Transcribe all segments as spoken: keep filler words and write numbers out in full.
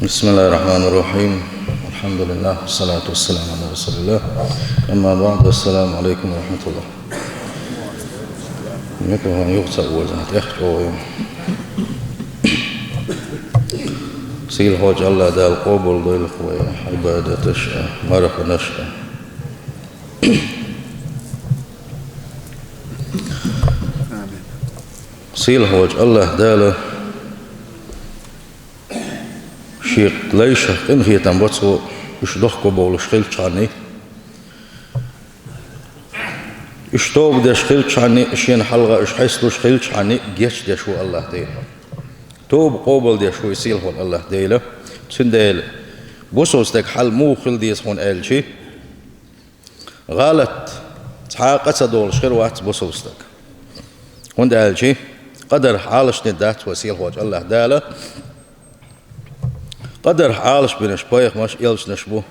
بسم الله الرحمن الرحيم. الحمد لله، والصلاة والسلام على رسول الله. أما بعد، السلام عليكم ورحمة الله. Микрофон юха ца вожа, тӀехьа чӀогӀа ю. Сийлахьчу АллахӀ Дала къобалдойла вай Ӏибадаташ а, марханаш а. Сийлахьчу АллахӀ Дала Шен лайшах къинхетам бо Цо, уьш дохко бовлуш хилчхьана, уьш тоба деш хилчхьана, Шена хьалха уьш хьесталуш хилчхьана, гечдеш ву АллахӀ Дела. Тоба къобалдеш ву и сийлахьчу АллахӀ Дела. Цундела бусалба стеган хьал муха хила деза хьуна аьлча, гӀалат цхьа а къа ца долуш хир вац бусалба стаг. ХӀунда аьлча къадарх Ӏалашдина дац вай сийлахьчу АллахӀ Дала. Къадарх Ӏалашбинарш пайхамарш, элчанаш бу,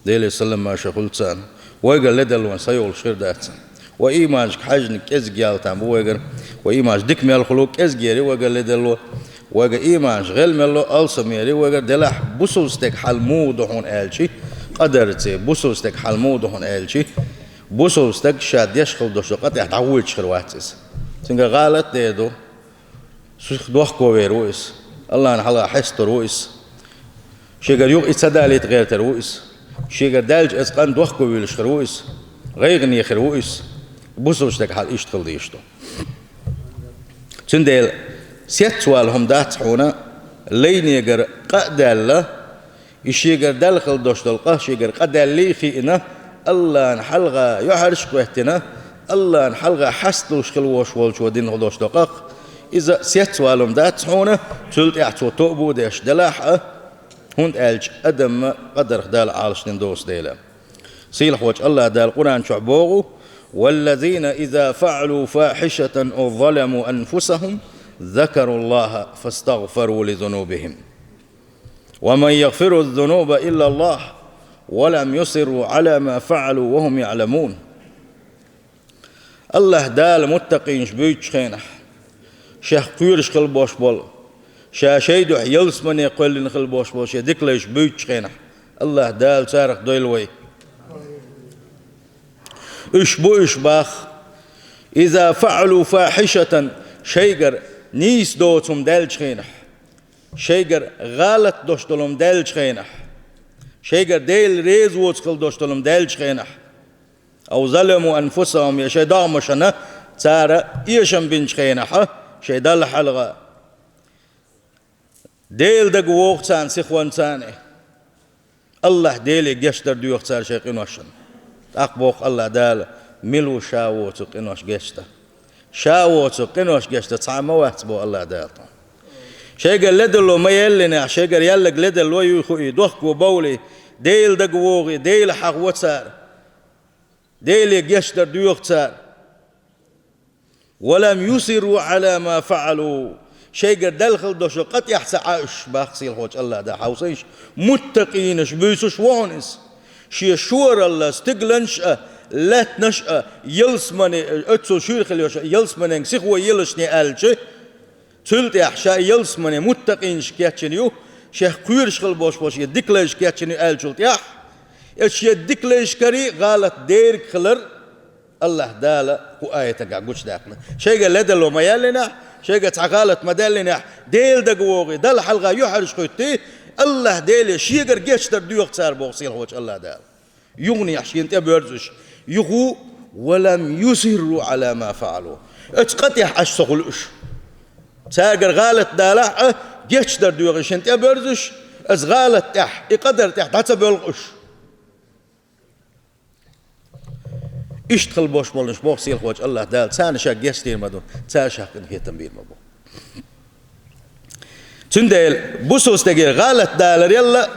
Делера салам-маршо хуьлда царна. Вайгара ледарло схьайолуш хир дац. Вай ийманашка хьаьжна кӀезиг ял там бу вайгара. Вай ийманаш дика мел хуьлу кӀезиг яр ю вайгара ледарло. Вайгара ийманаш гӀелмелло алсам яр ю вайгара, делахь бусалба стеган хьал муха ду хьуна аьлча, къадарца бусалба стеган хьал муха ду хьуна аьлча, бусалба стаг ша деш хила долуш долу къа тӀехь дӀагӀойтуш хир вац иза. Цуьнгара гӀалат а дер ду, сих дохко вер ву иза, АллахӀна хьалха хьестор ву иза, шегара юха и ца далийта гӀертар ву иза, шегара даьлча оцу къан дохко вуьйлуш хир ву иза, гӀайгӀане хир ву иза. Бусалба стеган хьал иштта хила дезаш ду. Цундела сецвала хӀума дац хьуна, лайнегара къа а даьлла, и шегара даьлла хила долуш долу къа шегара къа даьллий а хиъна, АллахӀна хьалха юьхьӀаьржа а хӀоьттина, АллахӀна хьалха хьасталуш хила волуш волчо дина долуш долу къа-кх. Иза сецвала хӀума дац хьуна, цул тӀаьхьа цо тоба а деш, делахь а, хӀунда аьлча адам къадарх Дала Ӏалашдина доцу дела. Сийлахьчу АллахӀ Дала Къуръан чохь боху: «والذين إذا فعلوا فاحشة أو ظلموا أنفسهم ذكروا الله فاستغفروا لذنوبهم ومن يغفر الذنوب إلا الله ولم يصروا على ما فعلوا وهم يعلمون». АллахӀ Дала муттакъинаш буьйцучу хенахь, шех кхоьруш хила болуш болу, ша шайн дуьхьа ялсамане кхоьллина хила болуш болу шен дика лайш буьйцучу хенахь, АллахӀ Дала царах дойла вай. Уьш бу уьш боху: «إذا فعلوا فاحشة», шайгара нийса доцу хӀума даьллачу хенахь, шайгара гӀалат долуш долу хӀума даьллачу хенахь, шайгара Дела реза воцу хила долуш долу хӀума даьллачу хенахь, «أو ظلموا أنفسهم», я шайн догӀмашна цара эшам бинчу хенахь, шайн Далла хьалха, Дела дага вогӀу царна сихонца а, АллахӀ Деле гечдар доьху цара шайн къиношна. ТӀаккха боху АллахӀ Дала: «Мила ву ша воцург къинош гечдан? Ша воцург къинош гечдан цхьа а ма вац», — боху АллахӀ Дала тхуна. Шайгара ледарло ма яьллинехь, шайгара яьлларг ледарло юй, хууй, дохко бовлий, Дела дага вогӀий, Дела хьахаво цара. Деле гечдар доьху цара. «ولم يصروا على ما فعلوا». Шайгара даьлла хила долуш долу къа тӀехь ца Ӏа уьш, боху сийлахьчу АллахӀ Дала, хьовсийша, муттакъинаш буьйцуш ву хьуна иза. Шен шоралла стигланаш а, лаьттанаш а, ялсамане, оццул шуьйра хила йолуш а ялсаманенга сихо еллашехь аьлча, цул тӀаьхьа ша ялсамане муттакъинаш кечйина ю, шех кхоьруш хила болуш болу шен дика лайш кечйина ю аьллачул тӀаьхьа, оцу шен дика лайшкарий, гӀалат дерг хилар АллахӀ Дала кху аятагахь гучудаьккхина. Шайгара ледарло ма яьллинехь, шайгара цхьа гӀалат ма даьллинехь, Дела дага вогӀий, Далла хьалха юьхьӀаьржа хӀоьттий, АллахӀ Деле шегара гечдар доьху цара, боху сийлахьчу АллахӀ Дала. Юханехьа шена тӀе боьрзу уьш. Юха: «ولم يصروا على ما فعلوا». Оцу къа тӀехь Ӏаш ца хуьлу уьш. Цаьргара гӀалат далахь а, гечдар доьхий шена тӀе боьрзу уьш, оцу гӀалат тӀехь, и къадар тӀехь дӀа ца боьлху уьш. Иштта хила болуш болуш, боху сийлахьчу АллахӀ Дала, царна ша гечдийр ма ду, цара шех къинхетам бийр ма бу. Цундела бусалба стегера гӀалат далар ялла,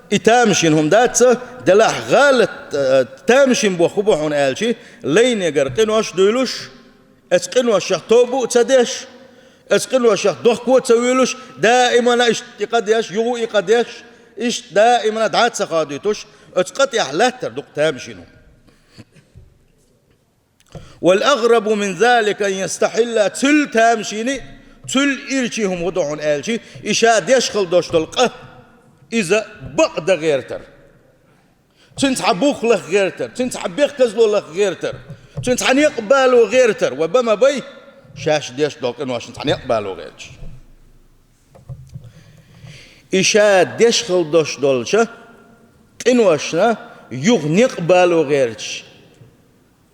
и тамашийна хӀума дац, делахь гӀалат, э, тамашийна боху хӀун бу хьуна аьлча, лайнегара къинош а дуьйлуш, оцу къиношех тоба а ца деш, оцу къиношех дохко а ца вуьйлуш, даимана иштта и къа деш, юха и къа деш, иштта даимана дӀа а ца ходуьйтуш, оцу къа тӀехь лаьттар ду-кх тамашийна хӀума. «والأغرب من ذلك أن يستحل», цул тамашийна, цул ирча хӀума хӀун ду хьуна аьлча, и ша деш хила долуш долу къа, Иза бакъ дан гӀертар. Цуьнца хьан бух лаха гӀертар, цуьнца хьан бехказло лаха гӀертар, цуьнца хьан некъ бало гӀертар ва ба ма бай, шаьш деш долу къиношна цхьа некъ бало гӀерташ. И ша деш хила дош долча къиношна юха некъ бало гӀерташ.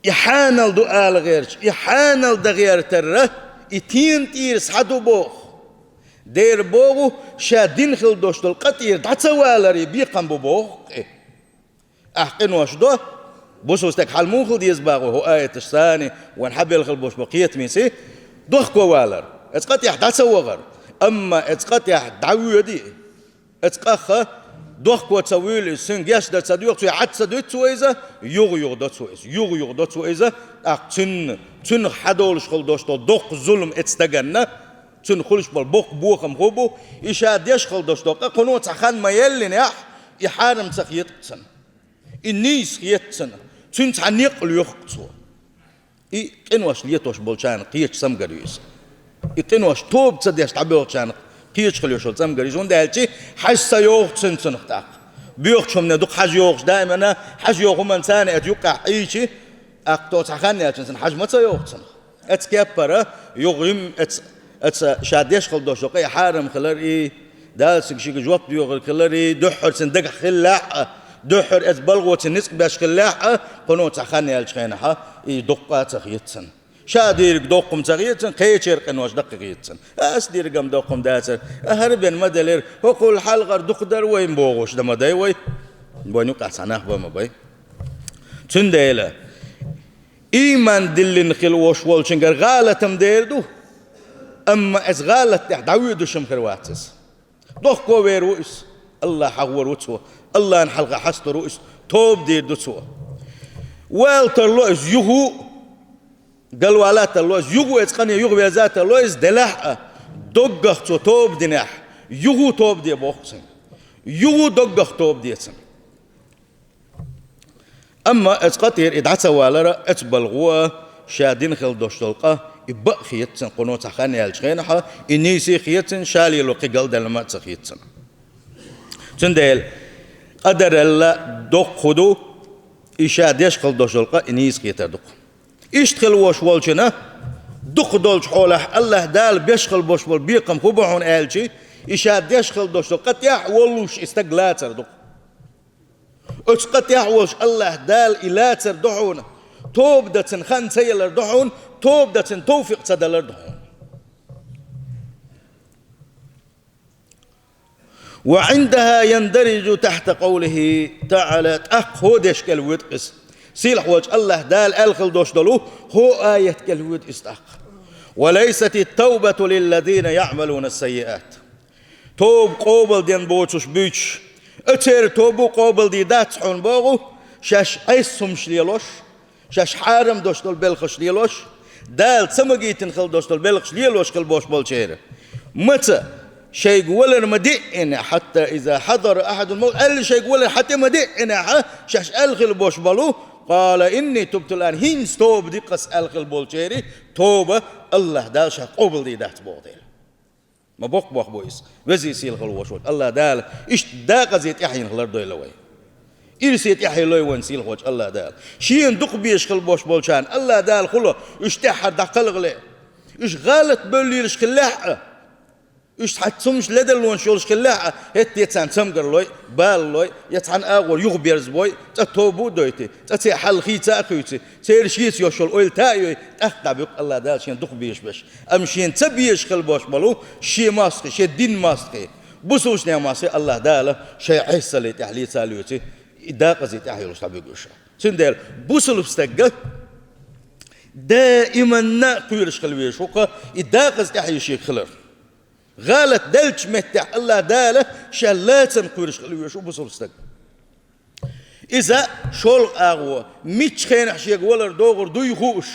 И хьанал ду ала гӀерташ, и хьанал дан гӀертарра, и тена тӀера схьа ду боху. Дера боху, ша дина хила дош долу къа тӀера дӀа ца валар и бекхам бу боху кхе. Ахь къинош до, бусул стаг хьал муха хила деза боху, хӀу аяташ санна, вайн хьабелла хила болуш бо кхетамиси, дохко валар, эцу къа тӀехь дӀа ца вахар, амма эцу къа тӀехь дӀавоьди. Эцу къаха дохко ца вуьйлу иза, цуьнан гечдар ца доьху, цуьнан хьац ца дуьту цо иза, юха-юха до цо иза, юха-юха до цо иза, тӀаккха цуьнан, цуьнан хьадолуш хила дош долу доккха зулам эцу стаганна, цуьнан хуьлуш болу боккха бохам хӀун бу, и ша деш хила дош долу къа кхуьно цхьа хан ма еллинехь, и хьарам ца хета цунна, и нийса хета цунна, цуьнан цхьа некъ лоьху цо. И къинош летош болчарна кхечу цамгар ю иза. И къинош тоба ца деш дӀабоьлхучарна кхечу хила йолу цамгар ю иза, хӀунда аьлча хьажа ца йогӀу цуьнан цунах тӀаккха. Боьхачу хӀумане дукха хьажа йогӀуш даимана, хьажа йогӀу хӀуманна царна эцу юккъехь Ӏийчи, тӀаккха то цхьа хан яьлча цунна хьажа ма ца йогӀу цунах. Эцу кеппара юха йим эцу, эцу ша деш хила дош долу къа и хьарам хилар и, Дала цига шига жоп доьхур хилар и, дуьххьара цуьнан дагахь хиллехь а, дуьххьара эцу балгӀо цуьнан ницкъ беш хиллехь а, кхуьно цхьа хан яьллачу хенахь и доккха къа ца хета цунна. Ша дийриг доккха хӀума ца хета цунна, кхечеран къинош даккха хета цунна. Аса дийриг-м доккха хӀума дацара, а хӀара бен ма делира, хӀокхул хьалхара дукха дара вайн бохуш дан ма дай вай. Вайн юкъахь цхьа нах бан ма бай. Цундела, ийман диллина хила вош волчуьнгара гӀалат-м дер ду, амма эцу гӀалат тӀехь дӀавоьдуш-м хир вац иза. Дохко вер ву иза, АллахӀ хьахор ву цо, АллахӀна хьалха хьастор ву иза, тоба дийр ду цо. Вала тарло иза юха, галвала тарло иза юха, эцу къане юха веза тарло иза, делахь а, доггах цо тоба динехь, юха тоба де боху цунна. Юха доггах тоба де цунна. Амма эцу къа тӀера и дӀа ца валара, эцу балгӀо а, ша дина хила дош долу къа, и бакъ хета цунна, кхуьно цхьа хан яьллачу хенахь а, и нийса хета цунна, ша лело кхин галдаьлла ма а ца хета цунна. Цундела къа дарал доккха хӀу ду, и ша деш хила дош долу къа, и нийса хетар дукха. Иштта хила вош волчунна, дукха долчу хьолахь АллахӀ Дала беш хила бош болу бекхам хӀун бу хьуна аьлча, и ша деш хила дош долу къа тӀехь а воллуш и стаг лацар дукха. Оцу къа тӀехь а волуш АллахӀ Дала и лацар ду хьуна, тоба дан цунна хан ца ялар ду хьуна, тоба дан цунна товфикъ ца далар ду хьуна. وعندها يندرج تحت قوله تعالى, тӀаккха хӀокху дешна кӀел воьду иза. Сийлахь волчу АллахӀ Дала аьлла хила дош долу хӀокху аят кӀел воьду иза тӀаккха. وليست التوبة للذين يعملون السيئات. Тоба къобалден боцуш буьйцуш, оцеран тоба къобалдийр дац хьуна боху, шаьш Ӏеса хӀумаш лелош, шаьш хьарам дош долу белхаш лелош, Дала ца магийтина хила дош долу белхаш лелош хила бош болчеран. Маца шайга валар ма диъина, حتى إذا حضر أحدهم الموت, аьлла шайга валар хьан тӀе ма диъинехь, шаьш аьлла хила бош болу, قال إني تبت الآن, хӀинца тоба ди-кх ас аьлла хила болчеран, тоба АллахӀ Дала шаьш къобалдийр дац боху дела. Ма боккха бохам бу иза. Везий сийлахь волуш волчу АллахӀ Дала иштта декъазий тӀаьхьенах лардойла вай. Ирсе тӀаьхье лой вайн сийлахь волчу АллахӀ Дала. Шена дукха безаш хила бош болчарна АллахӀ Дала хуьлу, уьш тӀаьххьара дӀакхалхале. Уьш гӀалат бевллийлаш хиллехь а, уьш цхьацца хӀумаш ледарлонаш йолуш хиллехь а, хӀетте царна цамгар лой, бала лой, я цхьана агӀор юхаберзабой, цкъа тоба а дойти, цкъа церан хьал хийца а хуьйци, церан шеца йолуш йолу ойла та а йой, тӀаккха дӀабуьгу АллахӀ Дала шена дукха безаш берш. Амма шена ца безаш хила бош болу шен мостагӀий, шен динан мостагӀий, бусулбанийн мостагӀий АллахӀ Дала шайн Ӏесаллин тӀехь леца а лоьций, и декъазий тӀаьхье йолуш дӀабуьгу уьш. Цундела бусулба стаг даиманна кхоьруш хила везаш ву-кх и декъаза тӀаьхье шега хилар. ГӀалат деллачу меттехь АллахӀ Дала шен лацарна кхоьруш хила везаш ву бусулба стаг. Иза шолгӀа агӀо, мичча хенахь шега валар догӀур дуй хууш,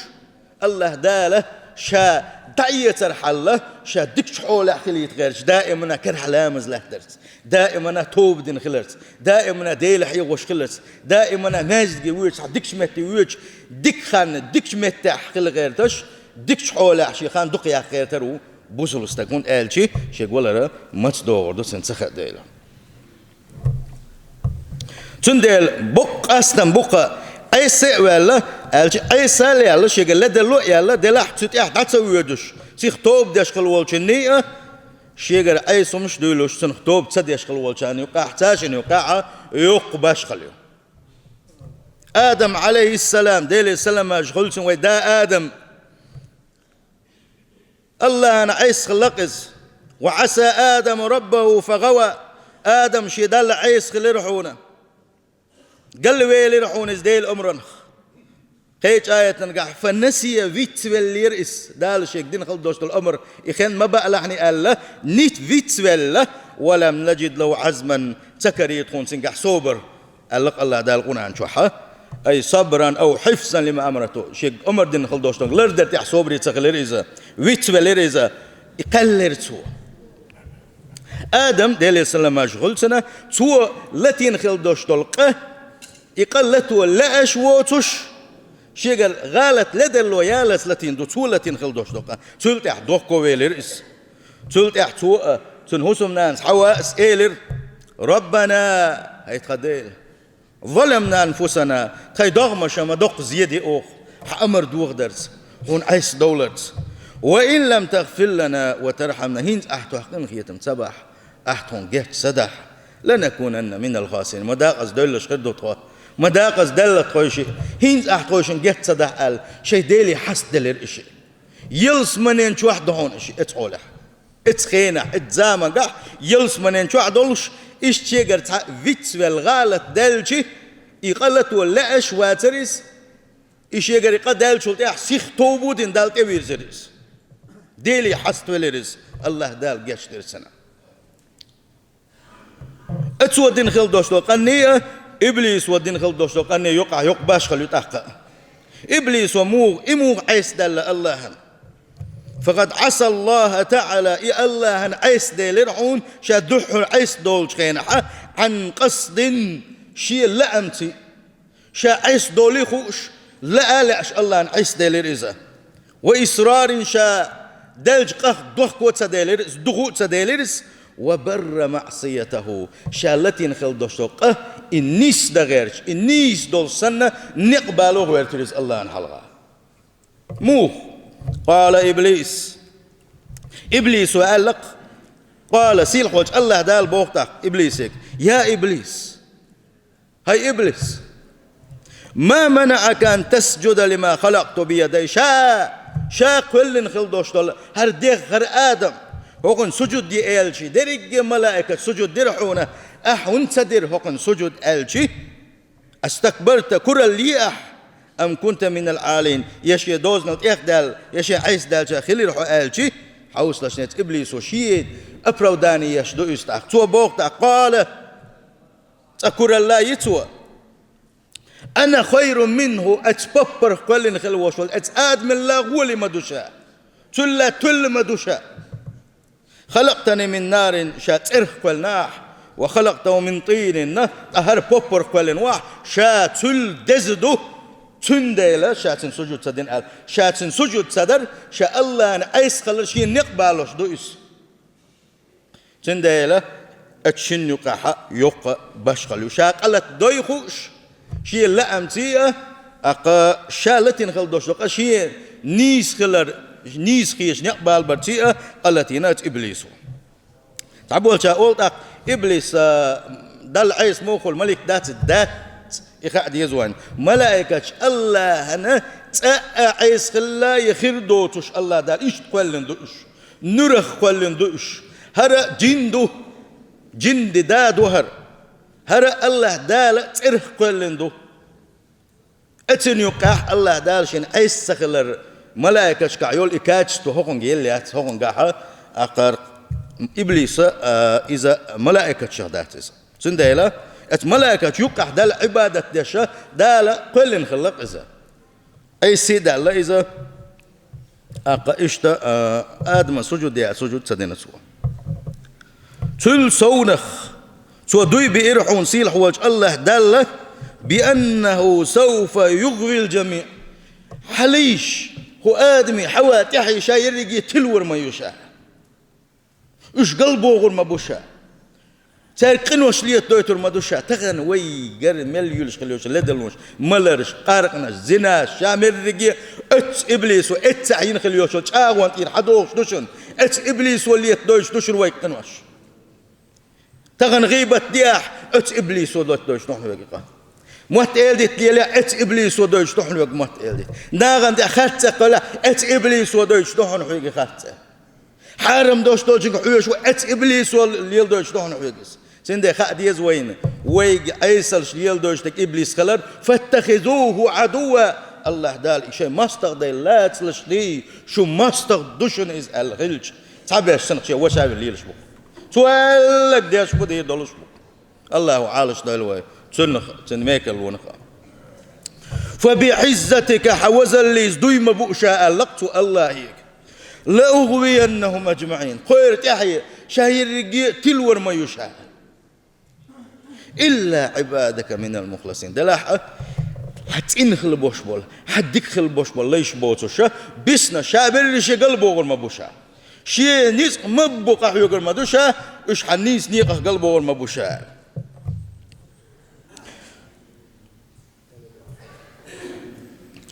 АллахӀ Дала ша дӀаэцар хьалла, ша дикачу хьолехь хилийта гӀерташ, даимана карахь ламаз латтарца, даимана тоба дина хиларца, даимана Дела хьехош хиларца, даимана маьждиге воьдуш, цхьа дикачу метте воьдуш, дика хан, дикачу меттехь хила гӀерташ, дикачу хьолехь шен хан дукха яккха гӀертар ву бусулба стаг, хӀунда аьлча шега валар маца догӀур ду цунна ца хаа дела. Цундела боккъастам бу-кх, Ӏеса а ваьлла, аьлча, Ӏеса а лаьлла, шега ледарло а яьлла, делахь цу тӀехь дӀа ца воьдуш, сиха тоба деш хила волчунний а, шегара Ӏеса хӀумаш дуьйлуш, цунах тоба ца деш хила волчарна юкъахь, царшинна юкъахь а йоккха башхалла ю. Адам, Ӏалайхиссалам, Делера салам-маршо хуьлда цунна, вай да Адам, АллахӀана Ӏеса хилла-кх иза. «وعصى آدم ربه فغوى». Адам шен Далла Ӏеса хилира хьуна. Галвелира хьуна иза Делан омранах. Кхечу аятангахь: «فنسي», вицвеллера иза. Дала шега дина хила долуш долу омра и хенна ма баалахьний аьлла, нита вицвелла, «ولم نجد له عزما», ца карийра тхуна цуьнгахь собар. Аьлла-кх АллахӀ Дала Къуръан чохь: «أي صبرا أو حفظا لما أمرته». Шега омра дина хила долуш долу лардар тӀехь собаре ца хилира иза, вицвелира иза, и кхаьллира цо. Адам, Делера салам-маршо хуьлда цунна, цо латийна хила долуш долу къа, и къа лато лаьаш воцуш, шегара гӀалат ледарло яллалц латийна ду, цо латийна хила долуш долу къа. Цул тӀаьхьа дохковелира иза. Цул тӀаьхьа цо а, цуьнан хӀусамнанас Хьавас элира: «ربنا», хӀай тхан Дела, «ظلمنا أنفسنا», тхайн догӀмаша ма доккха зен дина оха, хьан омра дохадарца, хьуна Ӏеса довларца. «وإن لم تغفر لنا وترحمنا», хӀинца ахь тхох къинхетам ца бахь, ахь тхуна геч ца дахь, «لنكونن من الخاسرين», ма декъаза девлларш хир ду тхо, ма декъаза делла тхойшиъ, хӀинца ахь тхойшинна геч ца дахь аьлла, шайн Деле хьастаделира и шиъ. Ялсаманин чохь ду хьуна и шиъ оцу хьолехь. Оцу хенахь, оцу замангахь ялсаманин чохь долуш, иштта шегара цхьаъ вицвелла гӀалат даьлча, и къа лато лаьаш вацара иза, и шегара и къа даьллачул тӀаьхьа сиха тоба дина Далла тӀевирзира иза. Деле хьаставелира иза, АллахӀ Дала гечдира цунна. Оцо дина хила долуш долу къанний а, иблисо дина хила долуш долу къанний юкъахь йоккха башхалла ю тӀаккха а. Иблисо муха, и муха Ӏеса даьлла АллахӀана? «فقد عصى الله تعالى», и АллахӀана Ӏеса делира хьуна, ша дуьххьара Ӏеса долучу хенахь, «عن قصد», шен лаамций. Ша Ӏеса долий хууш, лаа а лаьаш АллахӀана Ӏеса делира иза. «وإصرار», ша даьллачу къах дохко а ца делира иза, духу а ца делира иза. «وبرّ معصيته», ша латийна хила долуш долу къа, и нийса дан гӀерташ, и нийса долуш санна, некъ бало гӀоьртира иза АллахӀана хьалха. Муха? «قال إبليس». Иблисо аьлла-кх, къала, сийлахьчу АллахӀ Дала боху тӀаккха иблисега: «يا إبليس», хӀай иблис, «ما منعك أن تسجد لما خلقت بيدي؟» Ша, ша кхоьллина хила долуш долу хӀара дегӀ, хӀара адам, хӀокхунна сужуд е аьлча, дерриге а малаикаша сужуд дира хьуна, ахь хӀунда ца дира хӀокхунна сужуд аьлча, «أستكبرت», куралла йи ахь, «أم كنت من العالين», я шен дозанал тӀехдаьлла, я шен Ӏеса даьллачех хилира хьо аьлча, хьовсалаш, неца иблисо шен оправдание еш ду иза тӀаккха. Цо боху тӀаккха, къала, цкъа куралла йи цо: «أنا خير منه», оцу поппарх кхоьллина хила волуш волу оцу Адамалла гӀоли ма ду ша, цулла туьлла ма ду ша. «خلقتني من نار», ша цӀерх кхоьллина ахь, «وخلقته من طين», ткъа хӀара поппарх кхоьллина ву ахь, ша цул деза ду, цундела ша цунна сужуд ца дина аьлла. Ша цунна сужуд ца дара, ша АллахӀана Ӏеса хилар шена некъ балош ду иза. Цундела оцу шинна юкъахь йоккха башхалла ю. Ша къа латадой хууш, шен лаамций а, тӀаккха ша латийна хила долуш долу къа шен нийса хилар, нийса хеташ некъ балабарций а къа латийна оцу иблисо. Цхьаболчара олу тӀаккха, иблис, а, Далла Ӏеса муха хуьлу, малик дац, дац, и хаа деза вайна. Малаикаша АллахӀана цкъа а Ӏеса хилла я хир доцуш АллахӀ Дала иштта кхоьллина ду уьш. Нуьрах кхоьллина ду уьш. ХӀара а жин ду, жин ди да ду хӀара. ХӀара а АллахӀ Дала цӀерах кхоьллина ду. Оцунна юккъехь АллахӀ Дала шена Ӏеса ца хилар, малаикашкахь йолу и качество хӀокхуьнга елла яц, хӀокхуьнгахь а, акхар иблиса, а, иза малаикашкахь дац иза. Цундела оцу малаикашна юккъехь Далла Ӏибадат деш а Дала кхоьллина хилла-кх иза. Ӏеса а даьлла иза, тӀаккха иштта, а, Адама сужуд е аьлча, сужуд ца дина цо. Цул совнах цо дуй биира хьуна сийлахь волчу АллахӀ Далла: «بأنه سوف يغوي الجميع». Хьалийша, хӀу Адами, Хьава тӀаьхье ша ерриге тилвар ма ю ша. Уьш галбохур ма бу ша. Цаьрга къинош летадойтур ма ду ша, тахана вайгара мел юьлуш хила йолуш ледарлонаш, маларш, къаркъанаш, зинаш, ша мерриге а оцу иблисо эццахь йина хила йолуш йолу чӀагӀонна тӀера хьадохуш ду шуна, оцу иблисо летадойтуш ду шуна вайга къинош. Тахана гӀийбат деахь, оцу иблисо летадойтуш ду хьуна вайга къа. Мотт-эладитта лелахь, оцу иблисо дойтуш ду хьуна вайга мотт-эладитта. Нахана тӀехь харц цӀе кхоьллахь, оцу иблисо дойтуш ду хьуна хьоьга харц цӀе. Хьарам долуш долчуьнга хьоьжуш ву, оцу иблисо леладойтуш ду хьуна хьоьга иза. Цундела хаа деза вайна, вайга Ӏесалш леладойтуш дерг иблис хилар, «فاتخذوه عدوا». АллахӀ Дала и шайн мостагӀ дай лацалаш дий, шу мостагӀ ду шуна иза аьлла хилча, цхьаберш санна шен ваша вина лелаш бу. Цо аьлларг деш бу, дийр долуш бу. АллахӀа Ӏалашдойла вай цунах, цуьнан мекарлонах а. «فبعزتك», хьан вазаллица дуй ма бу ша аьлла-кх цо АллахӀе. «لأغوينهم أجمعين». Кхойра тӀаьхье ша ерриге а тилвар ма ю ша. «إلا عبادك منهم المخلصين». Делахь а, хьан цӀена хила бош болу, хьан дика хила бош болу лайш боцуш а, бисна ша берриш а галбохур ма бу ша. Шен ницкъ ма бу къахьоьгур ма ду ша, уьш хьан нийса некъах галбохур ма бу ша.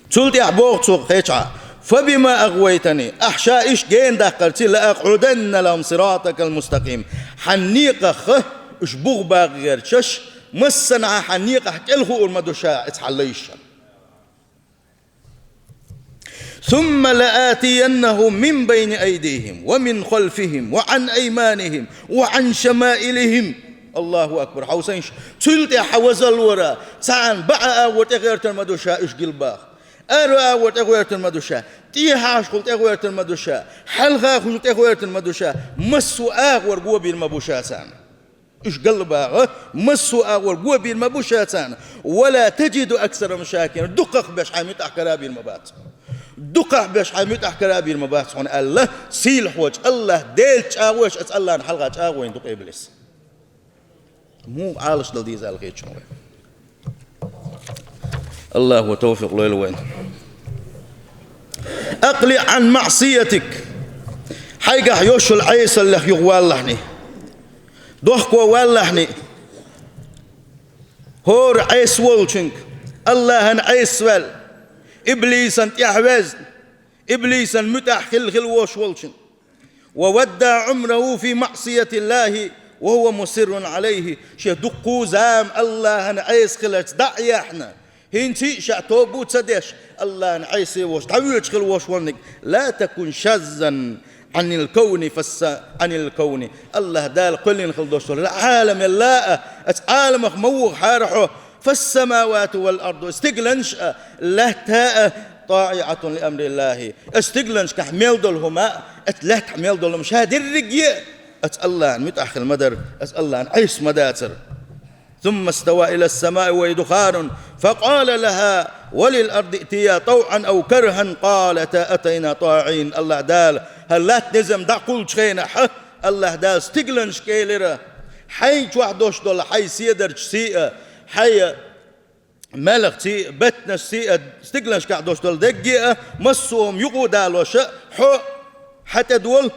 Цул тӀаьхьа боху цо кхечахьа: «فبما أغويتني», ахь ша иштта гена даккхарций, «لأقعدن لهم صراطك المستقيم». Хьан некъах уьш буха баккха гӀерташ, массанхьа хьан некъахь кӀелхуур ма ду ша, эца хьан лайшна. «ثم لآتينهم من بين أيديهم ومن خلفهم وعن أيمانهم وعن شمائلهم». АллахӀу акбар, хьовсийша. Цул тӀаьхьа хьан вазаллора, цхьана бӀаьргара агӀор тӀегӀертар ма ду ша уьш гилбаха. Ара агӀор тӀегӀертар ма ду ша. ТӀехьашхула тӀегӀертар ма ду ша. Хьалхахула тӀегӀертар ма ду ша. Массо а агӀор гобийр ма бу ша царна. Уьш галбаха, массо а агӀор гобийр ма бу ша царна. «ولا تجد أكثرهم شاكرين». Дукхах беш хьайн муьтӀахь карабийр ма бац. Дукхах беш хьайн муьтӀахь карабийр ма бац хьуна аьлла, сийлахьчу АллахӀ Делаца чӀагӀо еш, эца АллахӀна хьалха чӀагӀо йина ду-кх иблис. Муха Ӏалашдала деза аьлла хеташ ма вай. АллахӀа тавфикъ лойла вайна. «أقلع عن معصيتك». Хьайгахь йолуш йолу Ӏесаллех юхавалалахьний. Дохко валалахьний. ХӀора Ӏеса волчуьнга, АллахӀана Ӏеса ваьлла, иблисан тӀаьхьавезна, иблисан муьтӀахь хилла хила вош волчуьнга. «وودع عمره في معصية الله وهو مصر عليه». Шен дуккха зама АллахӀана Ӏеса хиларца дӀа а яьхьна, хӀинца а ша тоба а ца деш, АллахӀана Ӏеса вош, дӀавоьдуш хила вош волниг. «لا تكن شاذا عن الكون فالس-، عن الكون». АллахӀ Дала кхоьллина хила дош долу Ӏаламел а, оцу Ӏаламах ма вухахьара хьо. «فالسماوات والأرض», стигланаш а, лаьтта а, «طاوعات لأمر الله». Оцу стигланашкахь мел долу хӀума а, оцу лаьттахь мел долу хӀума, ша дерриге а оцу АллахӀна муьтӀахь хила ма дара, оцу АллахӀна Ӏеса ма дацара. «ثم استوى إلى السماء وهي دخان فقال لها وللأرض ائتيا طوعا أو كرها قالتا أتينا طائعين». АллахӀ Дала хӀара латта низам дӀакхуллучу хенахь, АллахӀ Дала стигланашка элира: «Хьайна чохь долуш долу хьайн седарчу сий а, хьайн маьлхан сий а, беттанаш сий а, стигланашкахь долуш долу дерриге а, массо а хӀума юкъа а далош а, хьо, хьан тӀедолу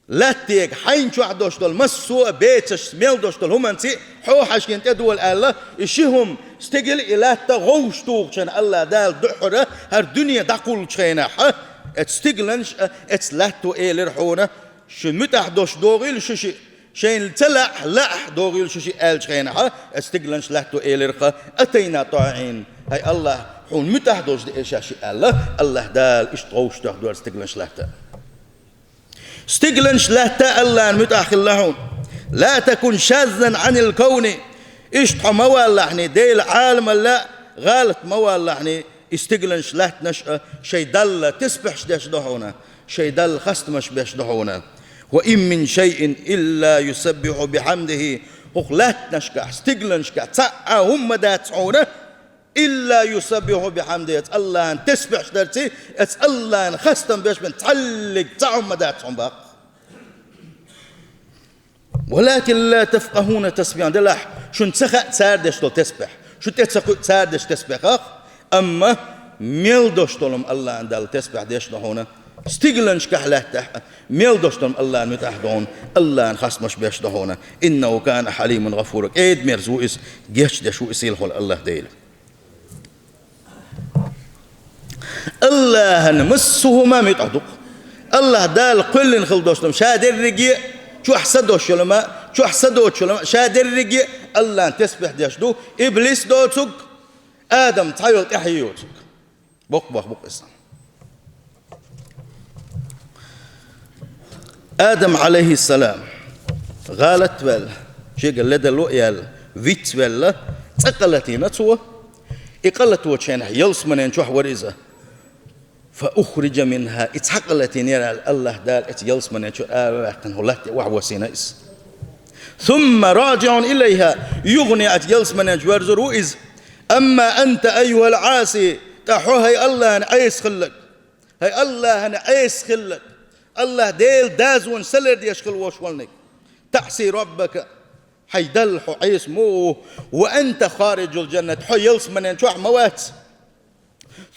латтега, хьайна чохь долуш долу массо а бецаш, мел долуш долу хӀуманца а хьо, хьайна тӀедолу», аьлла, и ши хӀума, стигал а, и латта а гӀовшах тухучу хенахь, АллахӀ Дала дуьххьара хӀара дуьне дӀакхуллучу хенахь, оцу стигланаш а, оцу латто элира хьуна: «Шун муьтӀахь долуш догӀийла шу шиъ, шайна ца лаахь, лаахь догӀийла шу шиъ», аьллачу хенахь, оцу стигланаш, латто элира-кх: «أتينا طائعين». «ХӀай АллахӀ, хьуна муьтӀахь долуш деара ша шиъ», аьлла, АллахӀ Дала иштта гӀовшах тоьхна дора стигланаш, латта. Стигланаш, латта АллахӀна муьтӀахь хилла хьуна. «لا تكن شاذا عن الكون». Иштта хьо ма валалахьний, Делан Ӏаламалла гӀалат ма валалахьний, и стигланаш, латтанаш а шайн Далла тесбихьаш деш ду хьуна, шайн Далла хастамаш беш ду хьуна. «وإن من شيء إلا يسبح بحمده». ХӀокху латтанашкахь, стигланашкахь цхьа а хӀума ма дац хьуна, «إلا يسبح بحمده», оцу АллахӀна тесбихьаш дарций, оцу АллахӀна хастам беш бен цхьаллиг цхьа хӀума ма дац хьуна баккха. «ولكن لا تفقهون تسبيحهم». Делахь, шуна ца хаьа цара деш долу тесбихь. Шу тӀе ца кхуьу цара деш тесбихах, амма мел долуш долу хӀума АллахӀна Далла тесбихь деш ду хьуна. Стигланашкахь лаьттахь а, мел дош долу Аллахьан муьтӀахь ду хьуна, Аллахьан хастамаш беш ду хьуна. «Иннаху кана хьалиман гӀафура». КӀеда-мерза ву иза, гечдеш ву иза сийлахь волу Аллахь Дела. Аллахьан массо а хӀума муьтӀахь ду-кх. Аллахь Дала кхоьллина хила долуш долу хӀума, ша дерриге а, чохь са долуш йолу хӀума, чохь са доцуш йолу хӀума, ша дерриге а Аллахьан тасбихь деш ду, иблис доцург, Адам цхьайолу тӀаьхье йоцург. Боккха бохург бу-кх иза. Адам, Ӏалайхиссалам, гӀалат а ваьлла, шегара ледарло а яьлла, вицвелла, цӀа къа латийна цо. И къа латочу хенахь ялсаманин чохь вара иза. «Фа ухриджа минхьа», и цхьа къа латийнера аьлла, Аллахь Дала оцу ялсаманин чуьра ара ваьккхина, хӀокху латта тӀе охьавоссийна иза. «Сумма раджиӀун илайхьа», юхане оцу ялсаманин чу верзур ву иза. «Амма анта, айюхьал Ӏаси», ткъа хьо, хӀай Аллахьана Ӏеса хилларг, хӀай Аллахьана Ӏеса хилларг, Аллахь Делан дозанаш са лардеш хила волуш волниг, «таӀси раббака», хьайн Далла хьо Ӏеса ма ву, «ва анта хариджул джаннат», хьо ялсаманин чохь ма вац.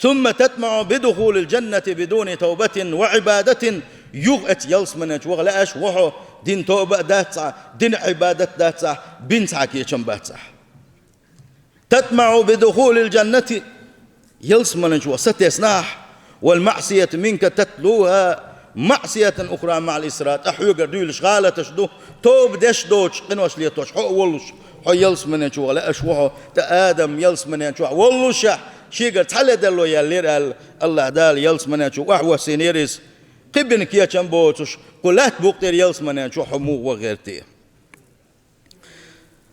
«Сумма татмаӀу бидухулил джаннати бидуни тавбатин ва Ӏибадатин», юха оцу ялсаманин чу ваха лаьаш ву хьо, дина тоба а дац ахь, дина Ӏибадат а дац ахь, бина цхьа кечам бац ахь. «ТатмаӀу бидухулил джаннати», ялсаманин чу ваха сатеснахь, «вал маӀсияту минка татлуха маӀсиятан ухра маӀал исра», ткъа хьоьгара дуьйлуш гӀалаташ ду, тоба деш доцуш, къинош летош хьо а воллуш, хьо ялсаманин чу ваха лаьаш ву хьо, ткъа Адам ялсаманин чохь воллушехь, шегара цхьа ледарло яьллера аьлла, Аллахь Дала ялсаманин чу охьавоссийнера иза. Кхин бина кечам боцуш, кху лаьтта букъ тӀера ялсаманин чохь хьо муха ваха гӀерта?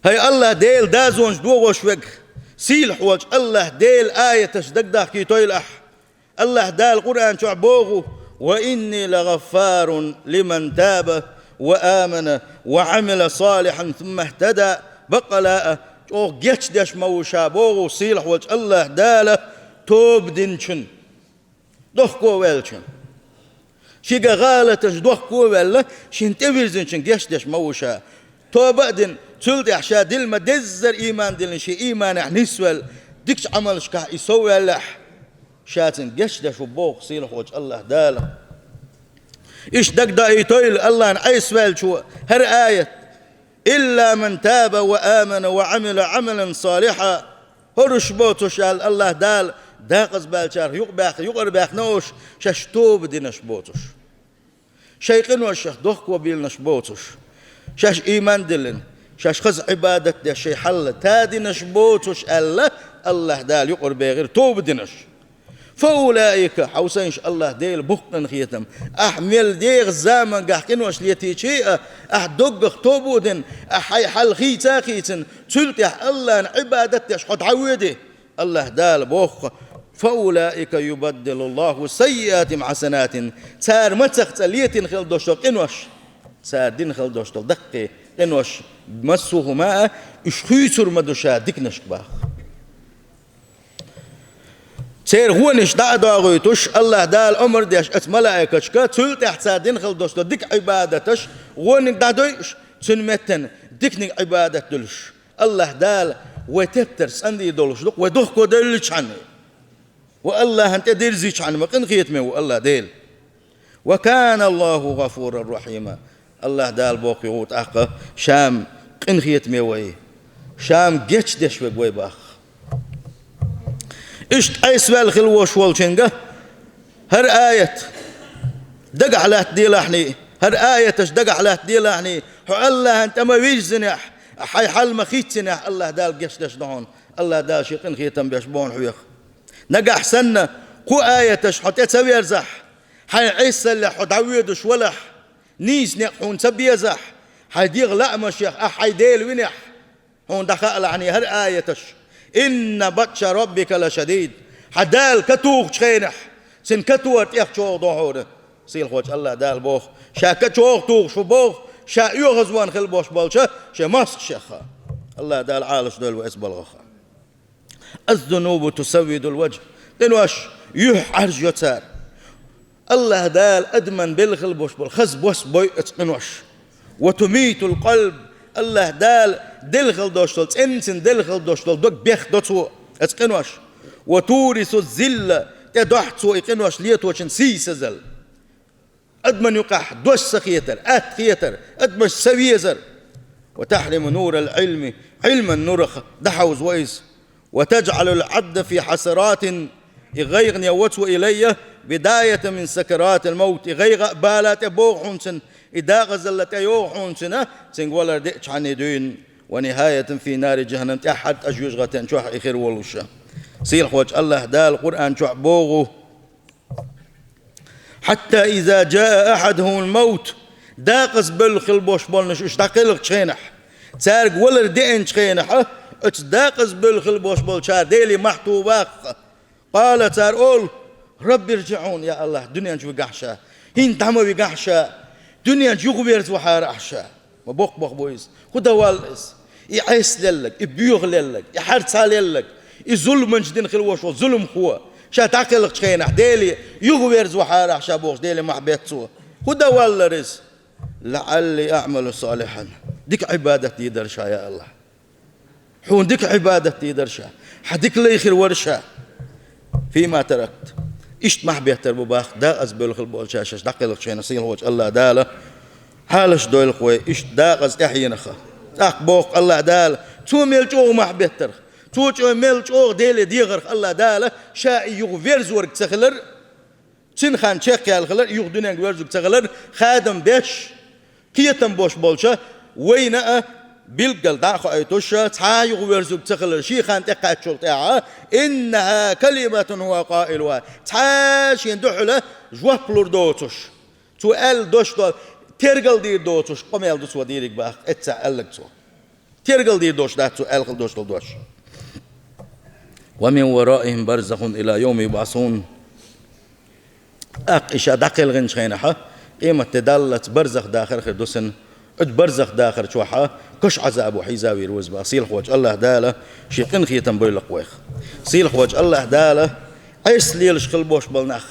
ХӀай Аллахь Делан дозанаш дохош верг, сийлахь волчу Аллахь Делан аяташ дагадахкийтойла ахь. Аллахь Дала Къуръан чохь боху: «Ва инни лагӀаффарун лиман таба ва амана ва Ӏамила салихьан сумма ихтада». Баккъала а, чӀогӀа гечдеш ма ву ша боху сийлахь волчу Аллахь Дала тоба динчун. Дохко а ваьллачун, шига гӀалаташ дохко а ваьлла, шен тӀевирзинчун гечдеш ма ву ша. Тоба а дина, цул тӀаьхьа ша дилла ма-деззара ийман диллина, шен ийманехь нисвелла, дикачу Ӏамалшкахь и совваьллехь, ша цунна гечдеш ву боху сийлахь волчу Аллахь Дала. Иштта дагадоуьйтийла Аллахьана Ӏеса ваьллачо хӀара аят: «Илла ман таба ва амана ва Ӏамила Ӏамалан салихьа». ХӀорш боцуш аьлла Аллахь Дала, декъазбаьллачарах юкъабаьхна, юкъарабаьхна уьш, шаьш тоба динарш боцуш. Шайн къиношех дохко биллинарш боцуш. Шаьш ийман диллина, шаьш хаза Ӏибадат деш, шайн хьал тадинарш боцуш аьлла, Аллахь Дала юкъарабехира тоба динарш. «Фа улаика», хьовсийша Аллахь Делан боккха къинхетам. Ахь мел дегӀан заманахь къинош летийча а, ахь доггах тоба а дина, ахь хьайн хьал хийца а хийцина, цул тӀаьхьа Аллахьана Ӏибадат деш хьо дӀавоьдий, Аллахь Дала боху: «Фа улаика юбаддилуллаху саййиатихим хьасанатин». Цара мацах цкъа летийна хила долуш долу къинош, цара дина хила долуш долу даккхий къинош, массо а хӀума а, уьш хуьйцур ма ду ша диканашка боху. Церан вонаш дӀа а догӀуьйтуш, Аллахь Дала омра деш оцу малаикашка, цул тӀаьхьа цара дина хила долуш долу дика Ӏибадаташ вониг дӀадойуш, цуьнан меттана диканиг Ӏибадат дуьллуш. Аллахь Дала вай тептар цӀандий долуш ду-кх, вай дохко девллачхьана, ва Аллахьана тӀедирзичхьана, ма къинхетаме ву Аллахь Дела. «Ва кана Аллаху гӀафуран рахьима». Аллахь Дала боху юха тӀаккха: «Ша-м къинхетаме вай, ша-м гечдеш верг вай», боху. Иштта Ӏеса ваьлла хила волуш волчуьнга хӀара аят дагахь латтаделахьний, хӀара аяташ дагахь латтаделахьний, хьо Аллахьана тӀе ма вирзинехь, хьайн хьал ма хийццинехь, Аллахь Дала гечдеш ду хьуна, Аллахь Дала шен къинхетам беш бу хьуна хьоьга. Нагахь санна кху аяташ хьо тӀе ца верзахь, хьайн Ӏесаллехь хьо дӀавоьдуш валахь, нийса некъ хьуна ца безахь, хьайн дегӀан лаамашех ахь хьайн Дела винехь, хьуна дӀахаалахьаний хӀара аяташ: «Инна батша раббика лашадид». Хьан Дала катухучу хенахь, цуьнан катор тӀех чӀогӀа ду хьуна. Сийлахьчу Аллахь Дала боху: «Ша ка чӀогӀа тухуш ву», боху, ша оьгӀазван хила болуш болчу шен мостагӀашех. Аллахь Дала Ӏалашдойла вай оцу балхах. «Аз-зунубу тусаввидул ваджхӀ». Къинош юьхьӀаьржа йо цара. Аллахь Дала адаман белла хила болуш болу хаза бос бойу оцу къинош. «Ва тумитул къалб». Аллахь Дала делла хила долуш долу, цӀенцина делла хила долуш долу дог бехдо цо оцу къинош. «Ва турису зилла», тӀедохьу цо и къинош леточун сийсазалла. Адамна юкъахь дош ца хетар, атта хетар, адамаш ца везар. وتحرم نور العلم, Ӏилман нурах дӀахьовза ву иза. وتجعل العبد في حسرات, и гӀайгӀане вац ву и лай, بداية من سكرات الموت, и гӀайгӀа а бала тӀе богӀу хьуна цунна, и дакъазалла тӀе йогӀу хьуна цунна, цуьнга валар деъчхьана дуьйна, ونهاية في نار جهنم, тӀаьххьара тӀа жоьжахатин чохь и хир волуш. Сийлахьволчу АллахӀ Дала Къуръан чохь боху: حتى إذا جاء أحدهم الموت, дакъазбевлла хила бош болнаш уьш дӀакхелхачу хенахь, цаьрга валар деъначу хенахь, оцу дакъазбевлла хила бош болчара Деле мохь туху баккха. قال, цара олу: رب ارجعون, я АллахӀ, дуьнен чу вигахь ша, хӀинца дӀа ма вигахь ша, дуьнен чу юхаверза вахьара ахь ша. Ма боккха бохам бу иза. ХӀун дан валла иза? И Ӏеса лелларг, и боьха лелларг, и харцахьа лелларг, и зуламанча дина хила вош волу зуламхо, ша дӀакхелхачу хенахь, Деле юхаверза вахьара ахь ша бохуш, Деле мохь бетта цо. ХӀун дан валлара иза? لعلي أعمل صالحا. Дика Ӏибадат дийр дара ша, я АллахӀ. Хьуна дика Ӏибадат дийр дара ша. Хьан дика лай хир вара ша. فيما تركت. Иштта мохь беттар бу боху дакъазбевлла хила болчара шаьш дӀакхелхачу хенахь, сийлахьволчу АллахӀ Дала хьалаш дойлахь вай, иштта дакъаза тӀаьхьенах. ТӀаккха боху АллахӀ Дала, цо мел чӀогӀа мохь беттарх, цо чӀо-, мел чӀогӀа Деле дехарх АллахӀ Дала, ша и юха верзорг ца хилар, цуьнан хан чекхъяьлла хилар, и юха дуьненга верзорг ца хилар, хадам беш, кхетам бош болча вайна а билггал дӀа а хоуьйтуш, цхьа а юхаверзург ца хилар шен хан тӀекхаччул тӀаьхьа, إنها كلمة هو قائلها, цхьа а шен дуьхьала жоп лур доцуш, цо аьлла дош до-, тергал дийр доцуш къамел ду цо дийриг боху, эццахь аьлларг цо. Тергал дийр дош дац цо аьлла хилла дош долу дош. ومن ورائهم برزخ إلى يوم يبعثون. ТӀаккха и ша дӀакхелхинчу хенахь, къематде даллалц барзах дахар хир ду цунна. Оцу барзах дахар чохь каш Ӏазабо хьийзавийр ву иза боху, сийлахьволчу АллахӀ Дала шен къинхетам бойла-кх вайх. Сийлахьволчу АллахӀ Дала Ӏеса лелаш хила бош болу нах,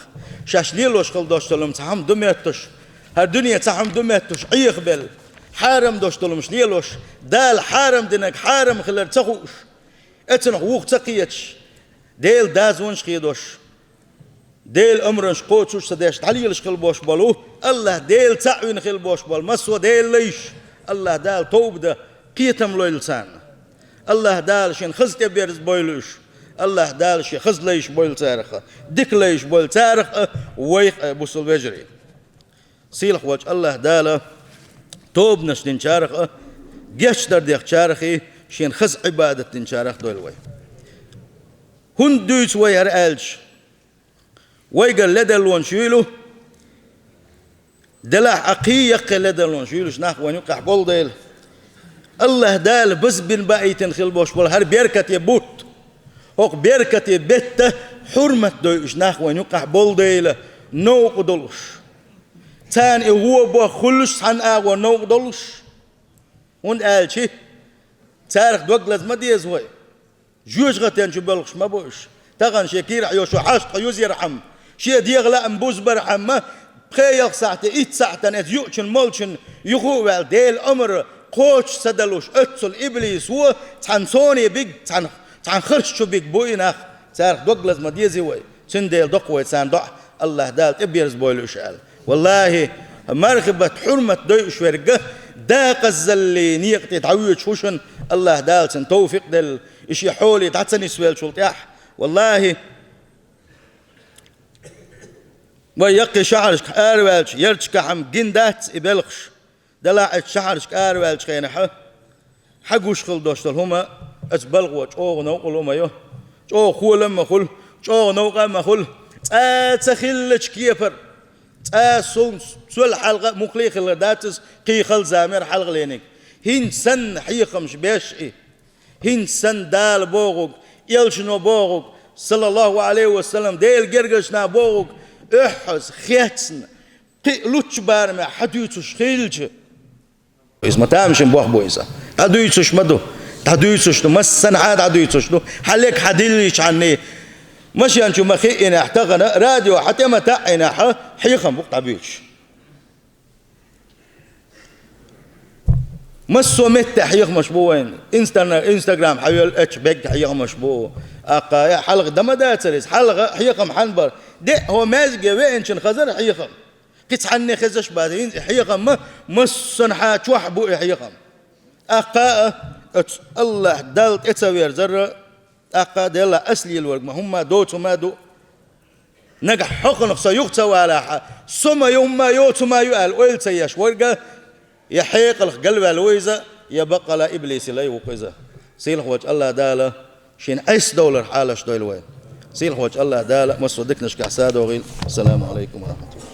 шаьш лелош хила дош долу хӀума цхьа хӀума ду моьттуш, хӀара дуьне цхьа хӀума ду моьттуш Ӏехабелла, хьарам дош долу хӀумаш лелош, Дала хьарам динарг хьарам хилар ца хууш, эцунах вуха ца кхеташ, Делан дозанаш хедош, Делан омранаш кхочуш а ца деш, дӀалелаш хила бош болу, АллахӀ Дела цхьаъ вина хила бош болу массо а Делан лайш, АллахӀ Дала товба дан кхетам лойла царна. АллахӀ Дала шен хаза тӀеберза бойла уьш. АллахӀ Дала шен хаза лайш бойла царах а, дика лайш бойла царах а, вайх а, бусалба вежарий. Сийлахьволчу АллахӀ Дала тобанаш динчарах а, гечдар дехчарах а, шена хаза Ӏибадат динчарах а дойла вай. ХӀунда дуьйцу вай хӀара аьлча? Вайгара ледарлонаш юйла, делахь а кхин яккхий ледарлонаш юйла уьш нах вайна юккъехь болу дела. АллахӀ Дала базбина баийтина хила бош болу хӀара беркате бутт, хӀокху беркате бетта хьурмат дойуш нах вайна юккъехь болу дела, новкъа долуш. Царна и гӀо боху хуьлуш цхьана агӀор новкъа долуш. ХӀунда аьлча царах дог лаза ма деза вай. Жоьжахатен чу боьлхуш ма бу уьш. Тахана шен кийрахь йолчу хьашт кхо юзархьама, шен дегӀан лаам бузбархьама, пхе ялх сахьте, итт сахьтана эца юучун молчун юха а ваьлла, Делан омра кхочуш ца далуш, оццул иблисо цхьана соне биг, цхьана, цхьана харш чу биг бу и нах, царах дог лаза ма дезий вай. Цундела доккху вай царна доӀа, АллахӀ Дала тӀеберза бойла уьш аьлла. ВаллахӀи, мархибат, хьурмат дойуш верг, дакъазалле некъа тӀе дӀавоьдуш хӀушана, АллахӀ Дала цунна товфикъ делла, и шен хьоле дӀа ца нисвеллачул тӀаьхьа. ВаллахӀи, вай яккхий шахьаршка араваьлча, ярташкахь-м гина дац и белхаш. Делахь а шахьаршка араваьллачу хенахь, хьан гуш хила дош долу хӀума, оцу балхо чӀогӀа новкъа лума ю, чӀогӀа холам ма хуьлу, чӀогӀа новкъа а ма хуьлу. Цкъа а ца хиллачу кепара, цкъа а сов-, сол хьалха а муххале а хилла дац иза, кхин хала заманера хьалха лийниг. ХӀинца санна хьехамаш беш и, хӀинца санна Дала бохург, элчано бохург, саллаллахӀу Ӏалайхи ва саллам, Делан гергарчу наха бохург, оьхьаза, хецна, кхин а луччу барамехь хьан дуьйцуш хилча, иза ма тамашийна бохам бу иза. ДӀадуьйцуш ма ду. ДӀадуьйцуш ду. Массанхьа а дӀадуьйцуш ду. Хьан лег хьан дилличхьанний. Машен чу ма хиъинехь тахана, радио хьан тӀе ма таӀинехь, хьехам бу-кх дӀабуьйцуш. Массо а меттехь хьехамаш бу вайн. Инстагра-, Инстаграм хьан йолу эчу бегга хьехамаш бу. Аккха, хьалха дан ма дацара иза. Хьалха хьехам хьан бара? Де а хӀо маьжге веанчун хазара хьехам. Кхин цхьанне хезаш бац, хӀинца и хьехам ма, массанхьа чохь бу и хьехам. ТӀаккха а оцу АллахӀ Далла тӀе ца верзар, тӀаккха а Деллахь ас лелорг ма хӀумма доцу ма ду. Нагахь хьокхунах со юха ца валахь, со ма ю, хӀумма йоцу ма ю аьлла, ойла ца еш верг, я хьекъалх галваьлла ву иза, я баккъала иблиси лай ву-кх иза. Сийлахьволчу АллахӀ Дала шен Ӏеса довлар хьалаш дойла вай. Сийлахьволчу АллахӀ Дала массо диканашкахь садогӀийла. Ассаламу Ӏалайкум ва рахьматуллахӀ.